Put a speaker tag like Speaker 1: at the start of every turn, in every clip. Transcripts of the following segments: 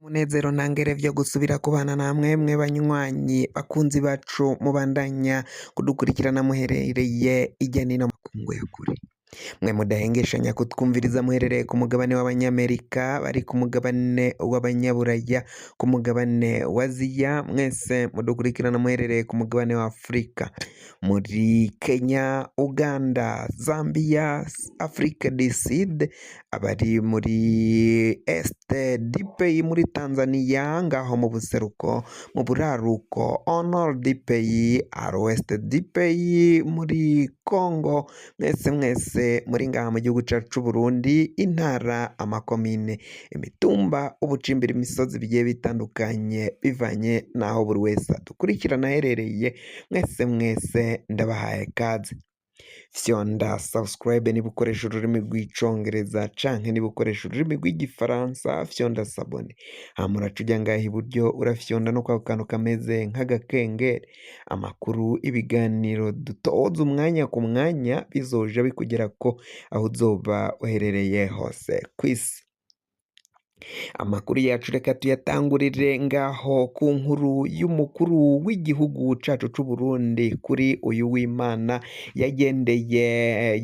Speaker 1: Munezero ntangere vyo gusubira kubana namwe mwe banywanyi bakunzi bacu mubandanya kudukurikirana muherereye irya nino makungu ya kure, mwe mudahengeshanya kutwumviriza muherereye ku mugabane w'abanyamerika, bari ku mugabane w'abanyaburaya, ku mugabane wa Aziya, mwese mudukurikirana muherereye ku mugabane wa Afurika, muri Kenya, Uganda, Zambia, Afrique du Sud, abari muri Est du pays, muri Tanzania, ngaho mu buseruko, mu buraruko, au nord du pays, à l'ouest du pays, muri Congo, mwese mwese muri ngaha mu gihugu cacu c'Uburundi, intara, amakomine, imitumba, ubucimbira, imisozi bigiye bitandukanye bivanye n'aho buri wese adukurikirana aherereye, mwese mwese ndabahaye kaze. Fyonda subscribe niba ukoresha ururimi rw'icongereza, canke niba ukoresha ururimi rw'igifaransa fyonda s'abonner, hama uraca uja ngaha iburyo urafyonda no kwako kantu kameze nk'agakengeri. Amakuru, ibiganiro dutoza umwanya ku mwanya bizoja bikugerako aho uzoba uherereye hose kw'isi. Amakuru yacu reka tuyatangurire ngaho ku nkuru y'umukuru w'igihugu cacu c'Uburundi. Kuri uyu w'Imana yagendeye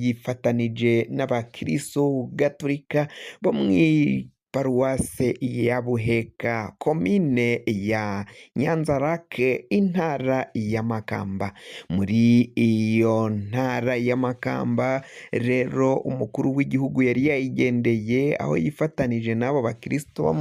Speaker 1: yifatanije n'abakristo gatolika bo mw'i paruwase ya Buheka, komine ya Nyanzarake, intara ya Makamba. Muri iyo ntara ya Makamba rero umukuru w'igihugu yari yayigendeye, aho yifatanije n'abo bakristo bo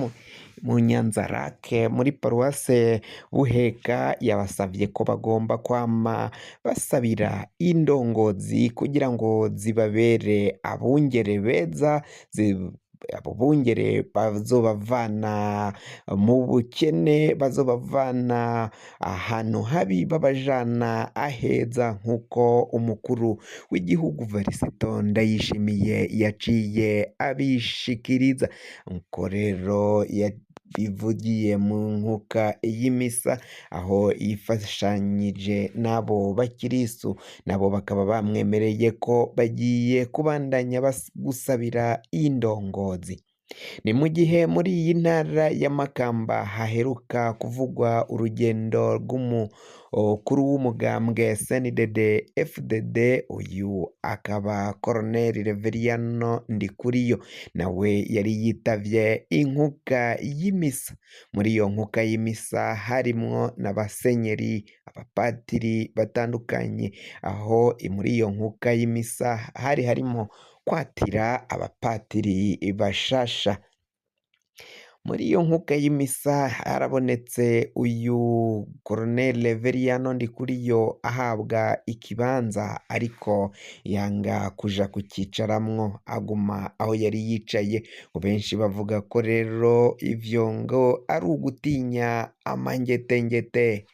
Speaker 1: mu Nyanzarake muri paruwase Buheka. Yabasavye ko bagomba kwama basabira indongozi kugira ngo zibabere abungere beza, abo bungere bazobavana mu bukene, bazobavana ahantu habi babajana aheza, nk'uko umukuru w'igihugu Varisito Ndayishimiye yaciye abishikiriza. Nko rero yabivugiye mu nkuka y'imisa, aho yifashanyije n'abo bakirisu, nabo bakaba bamwemereye ko bagiye kubandanya gusabira indongozi. Ni mu gihe muri iyi ntara ya Makamba haheruka kuvugwa urugendo rw'umukuru w'umugambwe CNDD FDD, uyu akaba Colonel Reveriyano Ndikuriyo, nawe yari yitavye inkuka y'imisa. Muri iyo nkuka y'imisa harimwo n'abasenyeri, abapatiri batandukanye, aho muri iyo nkuka y'imisa hari harimo kwatira abapatiri bashasha. Muri iyo nkuka y'imisa harabonetse uyu Colonel Reveriyano Ndikuriyo ahabwa ikibanza, ariko yanga kuja kucicaramwo, aguma aho yari yicaye. Benshi bavuga ko rero ivyo ngo ari ugutinya amangetengete,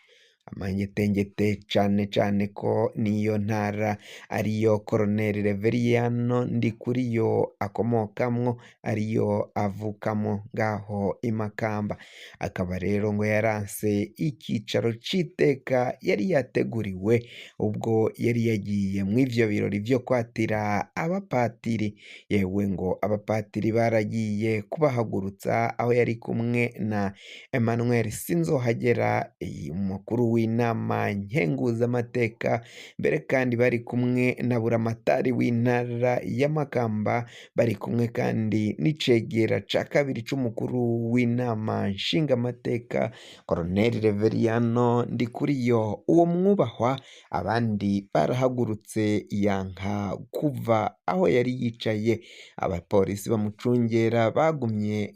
Speaker 1: amangetengete, cane cane ko niyo ntara ariyo Colonel Reveriyano Ndikuriyo akomokamwo, ariyo avukamwo ngaho i Makamba. Akaba rero ngo yaranse ikicaro c'iteka yari yateguriwe ubwo yari yagiye mw'ivyo birori vyo kwatira abapatiri. Yewe, ngo abapatiri baragiye kubahagurutsa aho yari kumwe na Emmanuel Sinzohagera, umukuru w'inama nkenguzamateka, mbere kandi bari kumwe na buramatari w'intara ya Makamba, bari kumwe kandi n'icegera ca kabiri c'umukuru w'inama nshingamateka Colonel Reveriyano Ndikuriyo. Uwo mwubahwa, abandi barahagurutse yanka kuva aho yari yicaye. Abapolisi bamucungera bagumye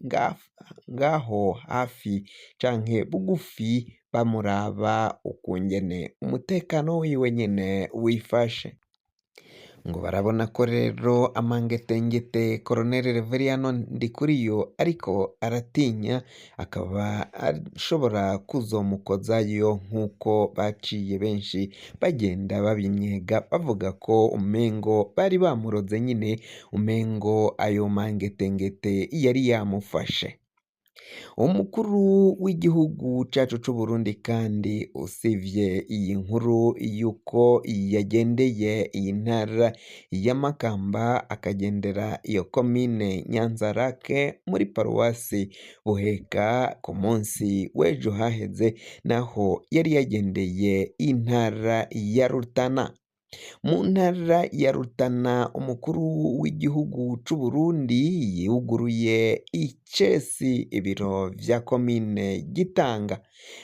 Speaker 1: ngaho hafi canke bugufi, bamuraba ukungene umutekano wiwe nyene wifashe. Ngo barabona ko rero amangetengete Colonel Reveriyano Ndikuriyo ariko aratinya, akaba ashobora kuzomukozayo, nk'uko baciye benshi bagenda babimyega bavuga ko umengo bari bamuroze nyine, umengo ayo mangetengete yari yamufashe. Umukuru w'igihugu cacu c'Uburundi kandi usivye iyi nkuru yuko yagendeye iyi ntara ya Makamba akagendera iyo komine Nyanzarake muri paruwasi Buheka ku munsi w'ejo haheze naho yari yagendeye intara ya Rutana. Mu ntara ya Rutana umukuru w'igihugu c'Uburundi yuguruye icesi ibiro vya komine Gitanga,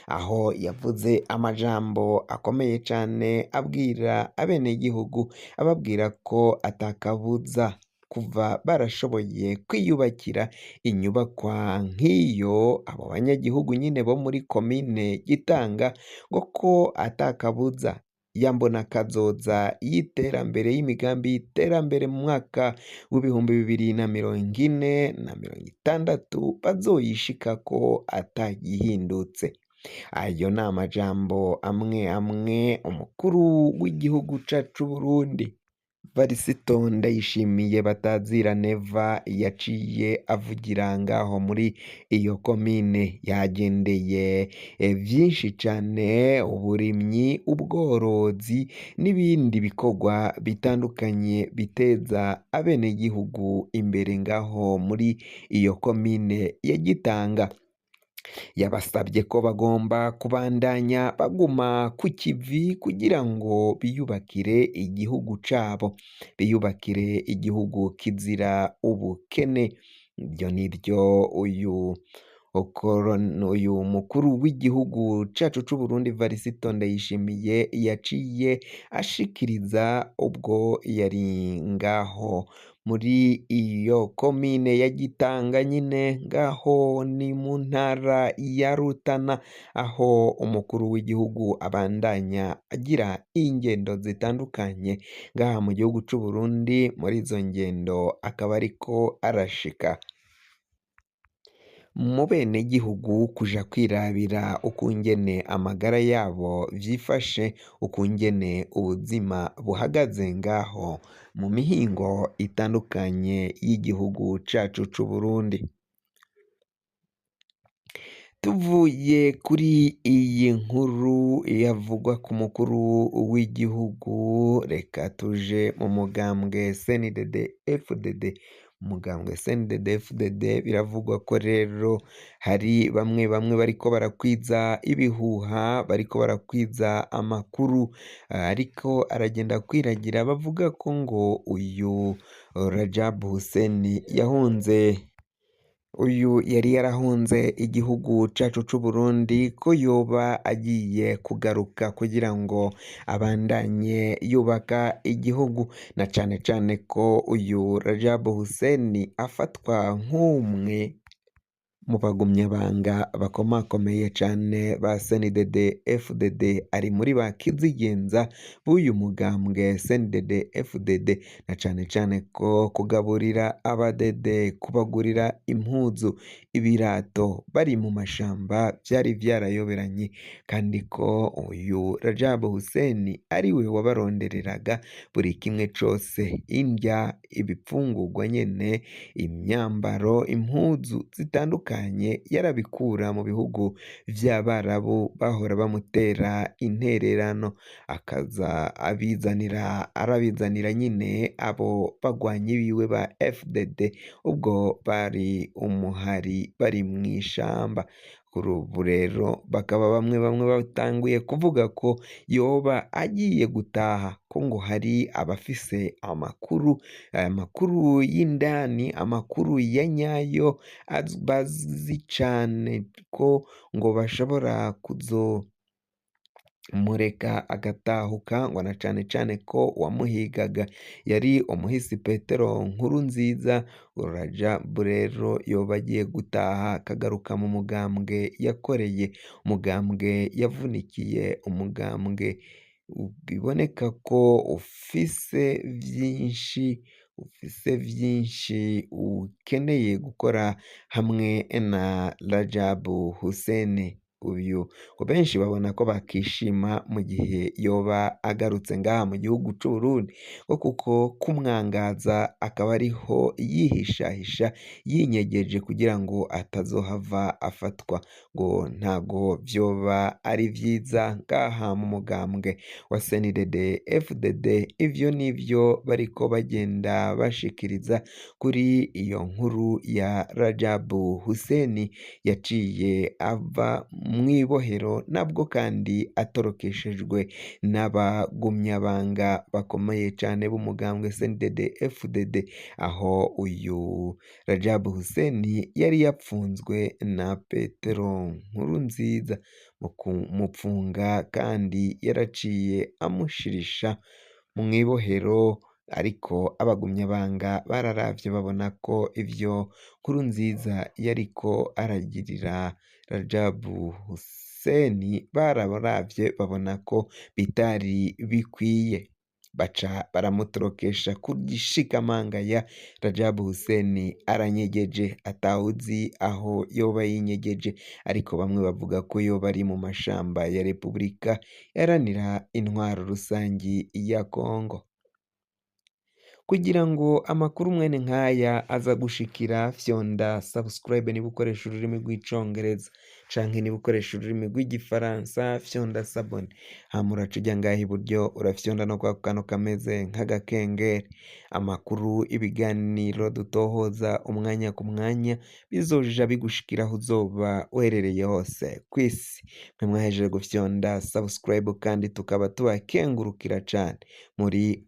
Speaker 1: aho yavuze amajambo akomeye cane abwira abenegihugu ababwira ko atakabuza kuva barashoboye kwiyubakira inyubakwa nk'iyo abo banyagihugu nyine bo muri komine Gitanga ngo ko atakabuza yambona kazoza y'iterambere y'imigambi y'iterambere mu mwaka w'2040 na 60 bazoyishikako atagihindutse. Ayo ni amajambo amwe amwe umukuru w'igihugu cacu Burundi Varisito Ndayishimiye batazira Neva yaciye avugira ngaho muri iyo komine. Yagendeye vyinshi cane, uburimyi, ubworozi n'ibindi bikorwa bitandukanye biteza abenegihugu imbere ngaho muri iyo komine ya Gitanga. Yabasabye ko bagomba kubandanya baguma ku kivi kugira ngo biyubakire igihugu cabo, biyubakire igihugu kizira ubukene. Ibyo nivyo uyu mukuru w'igihugu cacu c'Uburundi Varisito Ndayishimiye yaciye ashikiriza ubwo yari ngaho muri iyo komine ya Gitanga nyine, ngaho ni mu ntara ya Rutana, aho umukuru w'igihugu abandanya agira ingendo zitandukanye ngaha mu gihugu c'Uburundi. Muri izo ngendo akaba ariko arashika mu benegihugu kuja kwirabira ukungene amagara yabo vyifashe, ukungene ubuzima buhagaze ngaho mu mihingo itandukanye y'igihugu cacu c'Uburundi. Tuvuye kuri iyi nkuru yavugwa ku mukuru w'igihugu, reka tuje mu mugambwe CNDD FDD. Umugambwe CNDD FDD biravugwa ko rero hari bamwe bamwe bariko barakwiza ibihuha, bariko barakwiza amakuru ariko aragenda kwiragira, bavuga ko ngo uyu Rajab Hussein yahunze, uyu yari yarahunze igihugu cacu c'Uburundi, ko yoba agiye kugaruka kugira ngo abandanye yubaka igihugu, na cane cane ko uyu Rajab Hussein afatwa nk'umwe mu bagumyabanga bakomakomeye cane ba CNDD FDD, ari muri ba kizigenza b'uyu mugambwe CNDD FDD, na cane cane ko kugaburira abadede, kubagurira impuzu, ibirato bari mu mashamba vyari vyarayoberanye, kandi ko uyu Rajab Hussein ariwe wabarondereraga buri kimwe cose, indya, ibifungurwa nyene, imyambaro, impuzu zitandukanye yarabikura mu bihugu vy'Abarabu bahora bamutera intererano, akaza abizanira, arabizanira nyine abo bagwanyi biwe ba FDD ubwo bari umuhari bari mw'ishamba. Kuri ubu rero bakaba bamwe bamwe batanguye kuvuga ko yoba agiye gutaha, ko ngo hari abafise amakuru, amakuru y'indani, amakuru ya nyayo bazi cane ko ngo bashobora kuzomureka agatahuka, ngo na cane cane ko uwamuhigaga yari umuhisi Petero Nkurunziza. Rajab rero yoba agiye gutaha akagaruka mu mugambwe yakoreye, umugambwe yavunikiye, umugambwe biboneka ko ufise vyinshi, ufise vyinshi ukeneye gukora hamwe na Rajab Hussein. Uyu ngo benshi babona ko bakishima mu gihe yoba agarutse ngaha mu gihugu c'Uburundi, ngo kuko kumwangaza akaba ariho yihishahisha yinyegeje kugira ngo atazohava afatwa, ngo ntago vyoba ari vyiza ngaha mu mugambwe wa CNDD FDD. Ivyo nivyo bariko bagenda bashikiriza kuri iyo nkuru ya Rajabu Huseni yaciye ava mw'ibohero, nabwo kandi atorokeshejwe n'abagumyabanga bakomeye cane b'umugambwe CNDD FDD, aho uyu Rajabu Huseni yari yapfunzwe na Petero Nkurunziza mu kumupfunga, kandi yaraciye amushirisha mw'ibohero, ariko abagumyabanga bararavye babona ko ivyo Nkurunziza yariko aragirira Rajabu Huseni bararavye babona ko bitari bikwiye, baca baramutorokesha ku gishikamangaya. Rajabu Huseni aranyegeje atawuzi aho yoba yinyegeje, ariko bamwe bavuga ko yoba ari mu mashamba ya Repubulika Iharanira Intwaro Rusangi ya Kongo. Kugira ngo amakuru mwene nkaya aza gushikira, fyonda subscribe niba ukoresha ururimi rw'icongereza, canke niba ukoresha ururimi rw'igifaransa fyonda s'abonner, hama uraca uja ngaha iburyo urafyonda no kwa kantu kameze nk'agakengeri. Amakuru, ibiganiro dutohoza umwanya ku mwanya bizoja bigushikira aho uzoba uherereye hose kw'isi. Mwe mwahejeje gufyonda subscribe kandi tukaba tubakengurukira cane muri.